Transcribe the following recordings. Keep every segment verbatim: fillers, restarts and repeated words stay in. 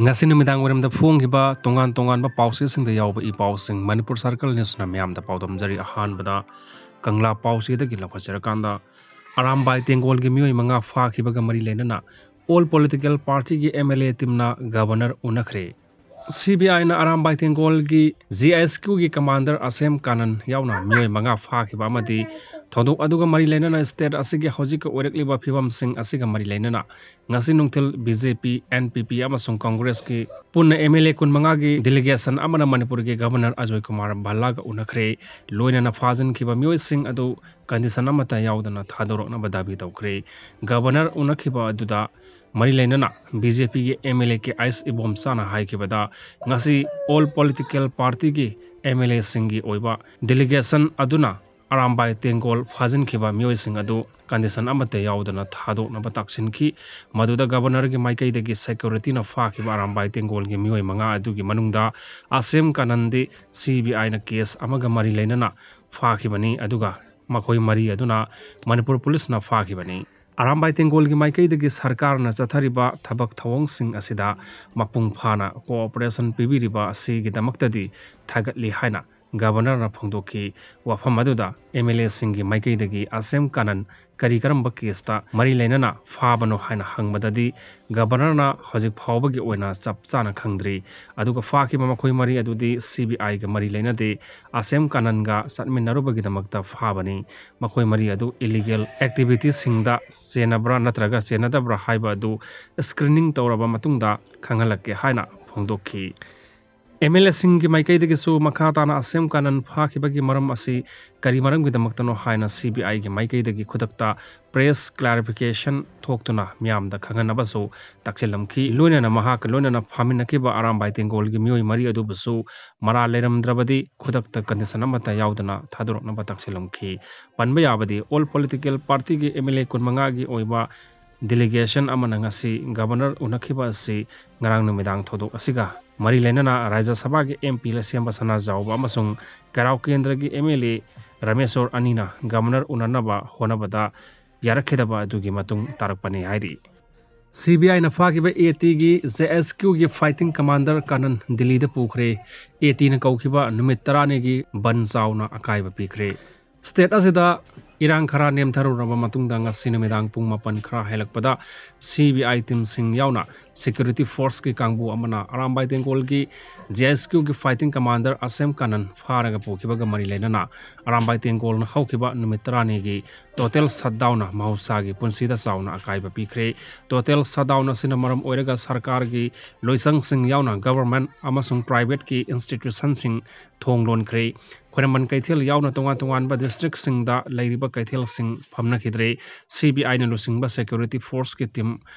ꯉꯁꯤ ꯅꯨꯃꯤꯗꯥꯡ ꯋꯥꯏꯔꯝꯗ ꯐꯣꯡꯈꯤꯕ ꯇꯣꯉꯥꯟ ꯇꯣꯉꯥꯟꯕ ꯄꯥꯎꯆꯦꯁꯤꯡꯗ ꯌꯥꯎꯕ ꯏ ꯄꯥꯎꯁꯤꯡ ꯃꯅꯤꯄꯨꯔ ꯁꯔꯀꯜ ꯅ꯭ꯌꯨꯁꯅ ꯃꯤꯌꯥꯝꯗ ꯄꯥꯎꯗꯝꯖꯔꯤ꯫ ꯑꯍꯥꯟꯕꯗ ꯀꯪꯂꯥ ꯄꯥꯎꯆꯦꯗꯒꯤ ꯂꯧꯈꯠꯆꯔꯀꯥꯟꯗ, ꯑꯔꯥꯝꯕꯥꯏ ꯇꯦꯡꯒꯣꯜꯒꯤ ꯃꯤꯑꯣꯏ ꯃꯉꯥ ꯐꯥꯈꯤꯕꯒ ꯃꯔꯤ ꯂꯩꯅꯅ all political partyꯒꯤ M L A teamꯅ ꯒꯕꯔꯅꯔ ꯎꯅꯈ꯭ꯔꯦ꯫ C B Iꯅ ꯑꯔꯥꯝꯕꯥꯏ ꯇꯦꯡꯒꯣꯜꯒꯤ G I S Qꯒꯤ commander ꯑꯁꯦꯝ ꯀꯥꯅꯟ ꯌꯥꯎꯅ ꯃꯤꯑꯣꯏ ꯃꯉꯥ ꯐꯥꯈꯤꯕ ꯑꯃꯗꯤ ꯊꯧꯗꯣꯛ ꯑꯗꯨꯒ ꯃꯔꯤ ꯂꯩꯅꯅ state ꯑꯁꯤꯒꯤ ꯍꯧꯖꯤꯛꯀ ꯑꯣꯏꯔꯛꯂꯤꯕ ꯐꯤꯕꯝꯁꯤꯡ ꯑꯁꯤꯒ ꯃꯔꯤ ꯂꯩꯅꯅ ꯉꯁꯤ ꯅꯨꯡꯊꯤꯜ B J P, N P P ꯑꯃꯁꯨꯡ ꯀꯪꯒ꯭ꯔꯦꯁꯀꯤ ꯄꯨꯟꯅ M L A ꯀꯨꯟꯃꯉꯥꯒꯤ delegation ꯑꯃꯅ ꯃꯅꯤꯄꯨꯔꯒꯤ ꯒꯕꯔꯅꯔ ꯑꯖꯣꯏ ꯀꯨꯃꯥꯔ ꯚꯜꯂꯥꯒ ꯎꯅꯈ꯭ꯔꯦ꯫ ꯂꯣꯏꯅꯅ ꯐꯥꯖꯤꯟꯈꯤꯕ ꯃꯤꯑꯣꯏꯁꯤꯡ ꯑꯗꯨ condition ꯑꯃꯠꯇ ꯌꯥꯎꯗꯅ ꯊꯥꯗꯣꯔꯛꯅꯕ ꯗꯥꯕꯤ ꯇꯧꯈ꯭ꯔꯦ꯫ ꯒꯕꯔꯅꯔ ꯎꯅꯈꯤꯕ ꯑꯗꯨꯗ ꯃꯔꯤ ꯂꯩꯅꯅ B J Pꯒꯤ M L A ꯀꯦ ꯑꯩꯁ ꯏꯕꯣꯝꯆꯥꯅ ꯍꯥꯏꯈꯤꯕꯗ, ꯉꯁꯤ all political partyꯒꯤ M L Aꯁꯤꯡꯒꯤ ꯑꯣꯏꯕ delegation ꯑꯗꯨꯅ ꯑꯔꯥꯝꯕꯥꯏ ꯇꯦꯡꯒꯣꯜ ꯐꯥꯖꯤꯟꯈꯤꯕ ꯃꯤꯑꯣꯏꯁꯤꯡ ꯑꯗꯨ condition ꯑꯃꯠꯇ ꯌꯥꯎꯗꯅ ꯊꯥꯗꯣꯛꯅꯕ ꯇꯥꯛꯁꯤꯟꯈꯤ꯫ ꯃꯗꯨꯗ ꯒꯕꯔꯅꯔꯒꯤ ꯃꯥꯏꯀꯩꯗꯒꯤ securityꯅ ꯐꯥꯈꯤꯕ ꯑꯔꯥꯝꯕꯥꯏ ꯇꯦꯡꯒꯣꯜꯒꯤ ꯃꯤꯑꯣꯏ ꯃꯉꯥ ꯑꯗꯨꯒꯤ ꯃꯅꯨꯡꯗ ꯑꯁꯦꯝ ꯀꯥꯅꯟꯗꯤ C B Iꯅ case ꯑꯃꯒ ꯃꯔꯤ ꯂꯩꯅꯅ ꯐꯥꯈꯤꯕꯅꯤ, ꯑꯗꯨꯒ ꯃꯈꯣꯏ ꯃꯔꯤ ꯑꯗꯨꯅ ꯃꯅꯤꯄꯨꯔ ꯄꯨꯂꯤꯁꯅ ꯐꯥꯈꯤꯕꯅꯤ꯫ ꯑꯔꯥꯝꯕꯥꯏ ꯇꯦꯡꯒꯣꯜꯒꯤ ꯃꯥꯏꯀꯩꯗꯒꯤ ꯁꯔꯀꯥꯔꯅ ꯆꯠꯊꯔꯤꯕ ꯊꯕꯛ ꯊꯧꯑꯣꯡꯁꯤꯡ ꯑꯁꯤꯗ ꯃꯄꯨꯡ ꯐꯥꯅ cooperation ꯄꯤꯕꯤꯔꯤꯕ ꯑꯁꯤꯒꯤꯗꯃꯛꯇꯗꯤ ꯊꯥꯒꯠꯂꯤ ꯍꯥꯏꯅ ꯒꯕꯔꯅꯔꯅ ꯐꯣꯡꯗꯣꯛꯈꯤ꯫ ꯋꯥꯐꯝ ꯑꯗꯨꯗ M L Aꯁꯤꯡꯒꯤ ꯃꯥꯏꯀꯩꯗꯒꯤ ꯑꯁꯦꯝ ꯀꯥꯅꯟ ꯀꯔꯤ ꯀꯔꯝꯕ caseꯇ ꯃꯔꯤ ꯂꯩꯅꯅ ꯐꯥꯕꯅꯣ ꯍꯥꯏꯅ ꯍꯪꯕꯗꯗꯤ, ꯒꯕꯔꯅꯔꯅ ꯍꯧꯖꯤꯛ ꯐꯥꯎꯕꯒꯤ ꯑꯣꯏꯅ ꯆꯞ ꯆꯥꯅ ꯈꯪꯗ꯭ꯔꯤ꯫ ꯑꯗꯨꯒ ꯐꯥꯈꯤꯕ ꯃꯈꯣꯏ ꯃꯔꯤ ꯑꯗꯨꯗꯤ C B Iꯒ ꯃꯔꯤ ꯂꯩꯅꯗꯦ, ꯑꯁꯦꯝ ꯀꯥꯅꯟꯒ ꯆꯠꯃꯤꯟꯅꯔꯨꯕꯒꯤꯗꯃꯛꯇ ꯐꯥꯕꯅꯤ꯫ ꯃꯈꯣꯏ ꯃꯔꯤ ꯑꯗꯨ illegal activityꯁꯤꯡꯗ ꯆꯦꯟꯅꯕ꯭ꯔꯥ ꯅꯠꯇ꯭ꯔꯒ ꯆꯦꯟꯅꯗꯕ꯭ꯔꯥ ꯍꯥꯏꯕ ꯑꯗꯨ screening ꯇꯧꯔꯕ ꯃꯇꯨꯡꯗ ꯈꯪꯍꯜꯂꯛꯀꯦ ꯍꯥꯏꯅ ꯐꯣꯡꯗꯣꯛꯈꯤ꯫ M L Aꯁꯤꯡꯒꯤ ꯃꯥꯏꯀꯩꯗꯒꯤꯁꯨ ꯃꯈꯥ ꯇꯥꯅ ꯑꯁꯦꯝ ꯀꯥꯅꯟ ꯐꯥꯈꯤꯕꯒꯤ ꯃꯔꯝ ꯑꯁꯤ ꯀꯔꯤ ꯃꯔꯝꯒꯤꯗꯃꯛꯇꯅꯣ ꯍꯥꯏꯅ C B Iꯒꯤ ꯃꯥꯏꯀꯩꯗꯒꯤ ꯈꯨꯗꯛꯇ press clarification ꯊꯣꯛꯇꯨꯅ ꯃꯤꯌꯥꯝꯗ ꯈꯪꯍꯟꯅꯕꯁꯨ ꯇꯥꯛꯁꯤꯜꯂꯝꯈꯤ꯫ ꯂꯣꯏꯅꯅ ꯃꯍꯥꯛꯀ ꯂꯣꯏꯅꯅ ꯐꯥꯃꯤꯟꯅꯈꯤꯕ ꯑꯔꯥꯝꯕꯥꯏ ꯇꯦꯡꯒꯣꯜꯒꯤ ꯃꯤꯑꯣꯏ ꯃꯔꯤ ꯑꯗꯨꯕꯨꯁꯨ ꯃꯔꯥꯜ ꯂꯩꯔꯝꯗ꯭ꯔꯕꯗꯤ ꯈꯨꯗꯛꯇ condition ꯑꯃꯠꯇ ꯌꯥꯎꯗꯅ ꯊꯥꯗꯣꯔꯛꯅꯕ ꯇꯥꯛꯁꯤꯜꯂꯝꯈꯤ꯫ ꯄꯟꯕ ꯌꯥꯕꯗꯤ, all political partyꯒꯤ M L A ꯀꯨꯟꯃꯉꯥꯒꯤ ꯑꯣꯏꯕ delegation ꯑꯃꯅ ꯉꯁꯤ ꯒꯕꯔꯅꯔ ꯎꯅꯈꯤꯕ ꯑꯁꯤ ꯉꯔꯥꯡ ꯅꯨꯃꯤꯗꯥꯡ ꯊꯧꯗꯣꯛ ꯑꯁꯤꯒ ꯃꯔꯤ ꯂꯩꯅꯅ ꯔꯥꯖ꯭ꯌ ꯁꯚꯥꯒꯤ M P ꯂꯩꯁꯦꯝꯕ ꯁꯅꯥꯖꯥꯎꯕ ꯑꯃꯁꯨꯡ ꯀꯩꯔꯥꯎ ꯀꯦꯟꯗ꯭ꯔꯒꯤ M L A ꯔꯥꯃꯦꯁꯣꯔ ꯑꯅꯤꯅ ꯒꯕꯔꯅꯔ ꯎꯅꯅꯕ ꯍꯣꯠꯅꯕꯗ ꯌꯥꯔꯛꯈꯤꯗꯕ ꯑꯗꯨꯒꯤ ꯃꯇꯨꯡ ꯇꯥꯔꯛꯄꯅꯤ ꯍꯥꯏꯔꯤ꯫ ꯁꯤ ꯕꯤ ꯑꯥꯏꯅ ꯐꯥꯈꯤꯕ ꯑꯦ ꯇꯤꯒꯤ ꯖꯦ ꯑꯦꯁ ꯀ꯭ꯌꯨꯒꯤ fighting commander ꯀꯥꯅꯟ ꯗꯤꯜꯂꯤꯗ ꯄꯨꯈ꯭ꯔꯦ꯫ ꯑꯦ ꯇꯤꯅ ꯀꯧꯈꯤꯕ ꯅꯨꯃꯤꯠ ꯇꯔꯥꯅꯤꯒꯤ ꯕꯟ ꯆꯥꯎꯅ ꯑꯀꯥꯏꯕ ꯄꯤꯈ꯭ꯔꯦ꯫ State ꯑꯁꯤꯗ ꯏꯔꯥꯡ ꯈꯔ ꯅꯦꯝꯊꯔꯨꯔꯕ ꯃꯇꯨꯡꯗ ꯉꯁꯤ ꯅꯨꯃꯤꯗꯥꯡ ꯄꯨꯡ ꯃꯥꯄꯟ ꯈꯔ ꯍꯦꯜꯂꯛꯄꯗ ꯁꯤ ꯕꯤ ꯑꯥꯏ teamꯁꯤꯡ ꯌꯥꯎꯅ security forceꯀꯤ ꯀꯥꯡꯕꯨ ꯑꯃꯅ ꯑꯔꯥꯝꯕꯥꯏ ꯇꯦꯡꯒꯣꯜꯒꯤ ꯖꯦ ꯑꯦꯁ ꯀ꯭ꯌꯨꯒꯤ fighting commander ꯑꯁꯦꯝ ꯀꯥꯅꯟ ꯐꯥꯔꯒ ꯄꯨꯈꯤꯕꯒ ꯃꯔꯤ ꯂꯩꯅꯅ ꯑꯔꯥꯝꯕꯥꯏ ꯇꯦꯡꯒꯣꯜꯅ ꯍꯧꯈꯤꯕ ꯅꯨꯃꯤꯠ ꯇꯔꯥꯅꯤꯒꯤ total shutdownꯅ ꯃꯍꯧꯁꯥꯒꯤ ꯄꯨꯟꯁꯤꯗ ꯆꯥꯎꯅ ꯑꯀꯥꯏꯕ ꯄꯤꯈ꯭ꯔꯦ꯫ Total shutdown ꯑꯁꯤꯅ ꯃꯔꯝ ꯑꯣꯏꯔꯒ ꯁꯔꯀꯥꯔꯒꯤ ꯂꯣꯏꯁꯪꯁꯤꯡ ꯌꯥꯎꯅ government ꯑꯃꯁꯨꯡ privateꯀꯤ institutionꯁꯤꯡ ꯊꯣꯡ ꯂꯣꯟꯈ꯭ꯔꯦ꯫ ꯈ꯭ꯋꯥꯏꯔꯝꯕꯟ ꯀꯩꯊꯦꯜ ꯌꯥꯎꯅ ꯇꯣꯉꯥꯟ ꯇꯣꯉꯥꯟꯕ districtꯁꯤꯡꯗ ꯂꯩꯔꯤꯕ ꯀꯩꯊꯦꯜꯁꯤꯡ ꯐꯝꯅꯈꯤꯗ꯭ꯔꯦ꯫ ꯁꯤ ꯕꯤ ꯑꯥꯏꯅ ꯂꯨꯆꯤꯡꯕ security forceꯀꯤ team,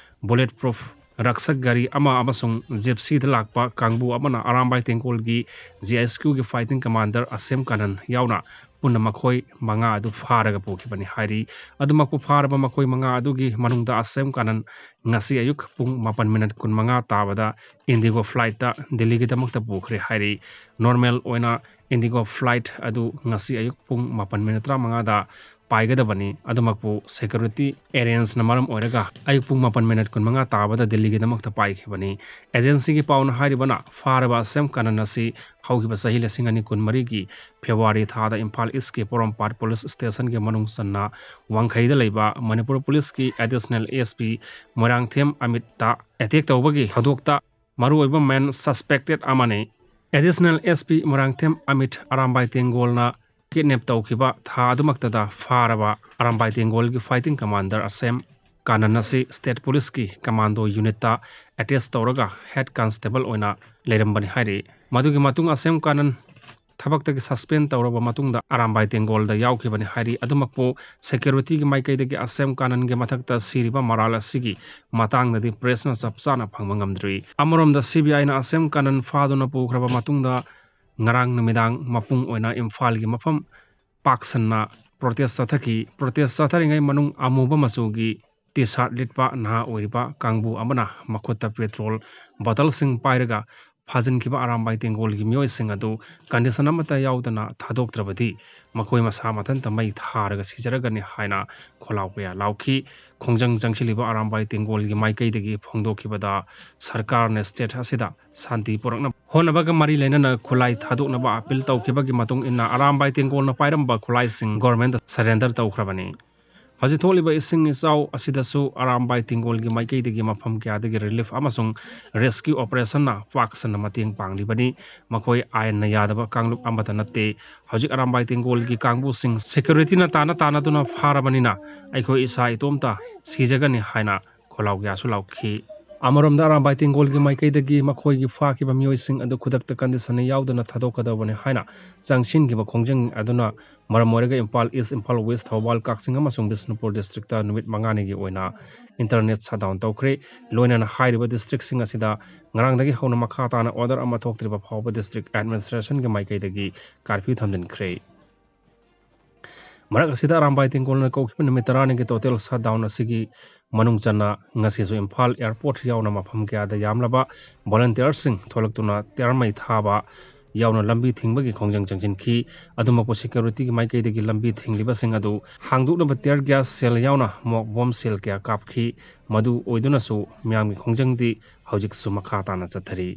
bullet proof ꯔꯛꯁꯛ ꯒꯥꯔꯤ ꯑꯃ ꯑꯃꯁꯨꯡ Gypsyꯗ ꯂꯥꯛꯄ ꯀꯥꯡꯕꯨ ꯑꯃꯅ ꯑꯔꯥꯝꯕꯥꯏ ꯇꯦꯡꯒꯣꯜꯒꯤ ꯖꯦ ꯑꯦꯁ ꯀ꯭ꯌꯨꯒꯤ fighting commander ꯑꯁꯦꯝ ꯀꯥꯅꯟ ꯌꯥꯎꯅ ꯄꯨꯟꯅ ꯃꯈꯣꯏ ꯃꯉꯥ ꯑꯗꯨ ꯐꯥꯔꯒ ꯄꯨꯈꯤꯕꯅꯤ ꯍꯥꯏꯔꯤ꯫ ꯑꯗꯨꯃꯛꯄꯨ ꯐꯥꯔꯕ ꯃꯈꯣꯏ ꯃꯉꯥ ꯑꯗꯨꯒꯤ ꯃꯅꯨꯡꯗ ꯑꯁꯦꯝ ꯀꯥꯅꯟ ꯉꯁꯤ ꯑꯌꯨꯛ ꯄꯨꯡ ꯃꯥꯄꯟ minute ꯀꯨꯟꯃꯉꯥ ꯇꯥꯕꯗ Indigo flightꯇ ꯗꯤꯜꯂꯤꯒꯤꯗꯃꯛꯇ ꯄꯨꯈ꯭ꯔꯦ ꯍꯥꯏꯔꯤ꯫ Normal ꯑꯣꯏꯅ Indigo flight ꯑꯗꯨ ꯉꯁꯤ ꯑꯌꯨꯛ ꯄꯨꯡ ꯃꯥꯄꯟ minute ꯇꯔꯥꯃꯉꯥꯗ ꯄꯥꯏꯒꯗꯕꯅꯤ꯫ ꯑꯗꯨꯃꯛꯄꯨ security arrangeꯅ ꯃꯔꯝ ꯑꯣꯏꯔꯒ ꯑꯌꯨꯛ ꯄꯨꯡ ꯃꯥꯄꯟ minute ꯀꯨꯟꯃꯉꯥ ꯇꯥꯕꯗ ꯗꯤꯜꯂꯤꯒꯤꯗꯃꯛꯇ ꯄꯥꯏꯈꯤꯕꯅꯤ꯫ Agencyꯒꯤ ꯄꯥꯎꯅ ꯍꯥꯏꯔꯤꯕꯅ ꯐꯥꯔꯕ ꯑꯁꯦꯝ ꯀꯥꯅꯟ ꯑꯁꯤ ꯍꯧꯈꯤꯕ ꯆꯍꯤ ꯂꯤꯁꯤꯡ ꯑꯅꯤ ꯀꯨꯟꯃꯔꯤꯒꯤ February ꯊꯥꯗ ꯏꯝꯐꯥꯜ Eastꯀꯤ ꯄꯣꯔꯣꯝꯄꯥꯠ police stationꯒꯤ ꯃꯅꯨꯡ ꯆꯟꯅ ꯋꯥꯡꯈꯩꯗ ꯂꯩꯕ Manipur policeꯀꯤ additional S P Moirangthem ꯑꯃꯤꯠꯇ attack ꯇꯧꯕꯒꯤ ꯊꯧꯗꯣꯛꯇ ꯃꯔꯨꯑꯣꯏꯕ main suspected ꯑꯃꯅꯤ꯫ Additional S P Moirangthem Amit Arambai ꯇꯦꯡꯒꯣꯜꯅ kidnap ꯇꯧꯈꯤꯕ ꯊꯥ ꯑꯗꯨꯃꯛꯇꯗ ꯐꯥꯔꯕ ꯑꯔꯥꯝꯕꯥꯏ ꯇꯦꯡꯒꯣꯜꯒꯤ fighting commander ꯑꯁꯦꯝ ꯀꯥꯅꯟ ꯑꯁꯤ state policeꯀꯤ commando unitꯇ attach ꯇꯧꯔꯒ head constable ꯑꯣꯏꯅ ꯂꯩꯔꯝꯕꯅꯤ ꯍꯥꯏꯔꯤ꯫ ꯃꯗꯨꯒꯤ ꯃꯇꯨꯡ ꯑꯁꯦꯝ ꯀꯥꯅꯟ ꯊꯕꯛꯇꯒꯤ suspend ꯇꯧꯔꯕ ꯃꯇꯨꯡꯗ ꯑꯔꯥꯝꯕꯥꯏ ꯇꯦꯡꯒꯣꯜꯗ ꯌꯥꯎꯈꯤꯕꯅꯤ ꯍꯥꯏꯔꯤ꯫ ꯑꯗꯨꯃꯛꯄꯨ securityꯒꯤ ꯃꯥꯏꯀꯩꯗꯒꯤ ꯑꯁꯦꯝ ꯀꯥꯅꯟꯒꯤ ꯃꯊꯛꯇ ꯁꯤꯔꯤꯕ ꯃꯔꯥꯜ ꯑꯁꯤꯒꯤ ꯃꯇꯥꯡꯗꯗꯤ pressꯅ ꯆꯞ ꯆꯥꯅ ꯐꯪꯕ ꯉꯝꯗ꯭ꯔꯤ꯫ ꯑꯃꯔꯣꯝꯗ C B Iꯅ ꯑꯁꯦꯝ ꯀꯥꯅꯟ ꯐꯥꯗꯨꯅ ꯄꯨꯈ꯭ꯔꯕ ꯃꯇꯨꯡꯗ ꯉꯔꯥꯡ ꯅꯨꯃꯤꯗꯥꯡ ꯃꯄꯨꯡ ꯑꯣꯏꯅ ꯏꯝꯐꯥꯜꯒꯤ ꯃꯐꯝ ꯄꯥꯛ ꯁꯟꯅ protest ꯆꯠꯊꯈꯤ꯫ Protest ꯆꯠꯊꯔꯤꯉꯩ ꯃꯅꯨꯡ ꯑꯃꯨꯕ ꯃꯆꯨꯒꯤ T-shirt ꯂꯤꯠꯄ ꯅꯍꯥ ꯑꯣꯏꯔꯤꯕ ꯀꯥꯡꯕꯨ ꯑꯃꯅ ꯃꯈꯨꯠꯇ petrol bottleꯁꯤꯡ ꯄꯥꯏꯔꯒ ꯐꯥꯖꯤꯟꯈꯤꯕ ꯑꯔꯥꯝꯕꯥꯏ ꯇꯦꯡꯒꯣꯜꯒꯤ ꯃꯤꯑꯣꯏꯁꯤꯡ ꯑꯗꯨ condition ꯑꯃꯠꯇ ꯌꯥꯎꯗꯅ ꯊꯥꯗꯣꯛꯇ꯭ꯔꯕꯗꯤ ꯃꯈꯣꯏ ꯃꯁꯥ ꯃꯊꯟꯇ ꯃꯩ ꯊꯥꯔꯒ ꯁꯤꯖꯔꯒꯅꯤ ꯍꯥꯏꯅ ꯈꯣꯜꯂꯥꯎ ꯀꯌꯥ ꯂꯥꯎꯈꯤ꯫ ꯈꯣꯡꯖꯪ ꯆꯪꯁꯤꯜꯂꯤꯕ ꯑꯔꯥꯝꯕꯥꯏ ꯇꯦꯡꯒꯣꯜꯒꯤ ꯃꯥꯏꯀꯩꯗꯒꯤ ꯐꯣꯡꯗꯣꯛꯈꯤꯕꯗ ꯁꯔꯀꯥꯔꯅ state ꯑꯁꯤꯗ ꯁꯥꯟꯇꯤ ꯄꯨꯔꯛꯅꯕ ꯍꯣꯠꯅꯕꯒ ꯃꯔꯤ ꯂꯩꯅꯅ ꯈꯨꯠꯂꯥꯏ ꯊꯥꯗꯣꯛꯅꯕ appeal ꯇꯧꯈꯤꯕꯒꯤ ꯃꯇꯨꯡ ꯏꯟꯅ ꯑꯔꯥꯝꯕꯥꯏ ꯇꯦꯡꯒꯣꯜꯅ ꯄꯥꯏꯔꯝꯕ ꯈꯨꯠꯂꯥꯏꯁꯤꯡ government surrender ꯇꯧꯈ꯭ꯔꯕꯅꯤ꯫ ꯍꯧꯖꯤꯛ ꯊꯣꯛꯂꯤꯕ ꯏꯁꯤꯡ ꯏꯆꯥꯎ ꯑꯁꯤꯗꯁꯨ ꯑꯔꯥꯝꯕꯥꯏ ꯇꯦꯡꯒꯣꯜꯒꯤ ꯃꯥꯏꯀꯩꯗꯒꯤ ꯃꯐꯝ ꯀꯌꯥꯗꯒꯤ relief ꯑꯃꯁꯨꯡ rescue operationꯅ ꯄꯥꯛ ꯁꯟꯅ ꯃꯇꯦꯡ ꯄꯥꯡꯂꯤꯕꯅꯤ꯫ ꯃꯈꯣꯏ ꯑꯥꯏꯟꯅ ꯌꯥꯗꯕ ꯀꯥꯡꯂꯨꯞ ꯑꯃꯠꯇ ꯅꯠꯇꯦ꯫ ꯍꯧꯖꯤꯛ ꯑꯔꯥꯝꯕꯥꯏ ꯇꯦꯡꯒꯣꯜꯒꯤ ꯀꯥꯡꯕꯨꯁꯤꯡ securityꯅ ꯇꯥꯟꯅ ꯇꯥꯟꯅꯗꯨꯅ ꯐꯥꯔꯕꯅꯤꯅ ꯑꯩꯈꯣꯏ ꯏꯁꯥ ꯏꯇꯣꯝꯇ ꯁꯤꯖꯒꯅꯤ ꯍꯥꯏꯅ ꯈꯣꯜꯂꯥꯎ ꯀꯌꯥꯁꯨ ꯂꯥꯎꯈꯤ꯫ ꯑꯃꯔꯣꯝꯗ ꯑꯔꯥꯝꯕꯥꯏ ꯇꯦꯡꯒꯣꯜꯒꯤ ꯃꯥꯏꯀꯩꯗꯒꯤ ꯃꯈꯣꯏꯒꯤ ꯐꯥꯈꯤꯕ ꯃꯤꯑꯣꯏꯁꯤꯡ ꯑꯗꯨ ꯈꯨꯗꯛꯇ condition ꯌꯥꯎꯗꯅ ꯊꯥꯗꯣꯛꯀꯗꯧꯕꯅꯤ ꯍꯥꯏꯅ ꯆꯪꯁꯤꯟꯈꯤꯕ ꯈꯣꯡꯖꯪ ꯑꯗꯨꯅ ꯃꯔꯝ ꯑꯣꯏꯔꯒ ꯏꯝꯐꯥꯜ East, ꯏꯝꯐꯥꯜ West, ꯊꯧꯕꯥꯜ, ꯀꯛꯆꯤꯡ ꯑꯃꯁꯨꯡ ꯕꯤꯁꯅꯨꯄꯨꯔ districtꯇ ꯅꯨꯃꯤꯠ ꯃꯉꯥꯅꯤꯒꯤ ꯑꯣꯏꯅ internet shutdown ꯇꯧꯈ꯭ꯔꯦ꯫ ꯂꯣꯏꯅꯅ ꯍꯥꯏꯔꯤꯕ districtꯁꯤꯡ ꯑꯁꯤꯗ ꯉꯔꯥꯡꯗꯒꯤ ꯍꯧꯅ ꯃꯈꯥ ꯇꯥꯅ order ꯑꯃ ꯊꯣꯛꯇ꯭ꯔꯤꯕ ꯐꯥꯎꯕ district administrationꯒꯤ ꯃꯥꯏꯀꯩꯗꯒꯤ curfew ꯊꯝꯖꯤꯟꯈ꯭ꯔꯦ꯫ ꯃꯔꯛ ꯑꯁꯤꯗ ꯑꯔꯥꯝꯕꯥꯏ ꯇꯦꯡꯒꯣꯜꯅ ꯀꯧꯈꯤꯕ ꯅꯨꯃꯤꯠ ꯇꯔꯥꯅꯤꯒꯤ total shutdown ꯑꯁꯤꯒꯤ ꯃꯅꯨꯡ ꯆꯟꯅ ꯉꯁꯤꯁꯨ ꯏꯝꯐꯥꯜ airport ꯌꯥꯎꯅ ꯃꯐꯝ ꯀꯌꯥꯗ ꯌꯥꯝꯂꯕ volunteerꯁꯤꯡ ꯊꯣꯛꯂꯛꯇꯨꯅ ꯇꯌꯥꯔ ꯃꯩ ꯊꯥꯕ ꯌꯥꯎꯅ ꯂꯝꯕꯤ ꯊꯤꯡꯕꯒꯤ ꯈꯣꯡꯖꯪ ꯆꯪꯁꯤꯟꯈꯤ꯫ ꯑꯗꯨꯃꯛꯄꯨ securityꯒꯤ ꯃꯥꯏꯀꯩꯗꯒꯤ ꯂꯝꯕꯤ ꯊꯤꯡꯂꯤꯕꯁꯤꯡ ꯑꯗꯨ ꯍꯥꯡꯗꯣꯛꯅꯕ tear gas shell ꯌꯥꯎꯅ mock bomb shell ꯀꯌꯥ ꯀꯥꯞꯈꯤ꯫ ꯃꯗꯨ ꯑꯣꯏꯗꯨꯅꯁꯨ ꯃꯤꯌꯥꯝꯒꯤ ꯈꯣꯡꯖꯪꯗꯤ ꯍꯧꯖꯤꯛꯁꯨ ꯃꯈꯥ ꯇꯥꯅ ꯆꯠꯊꯔꯤ꯫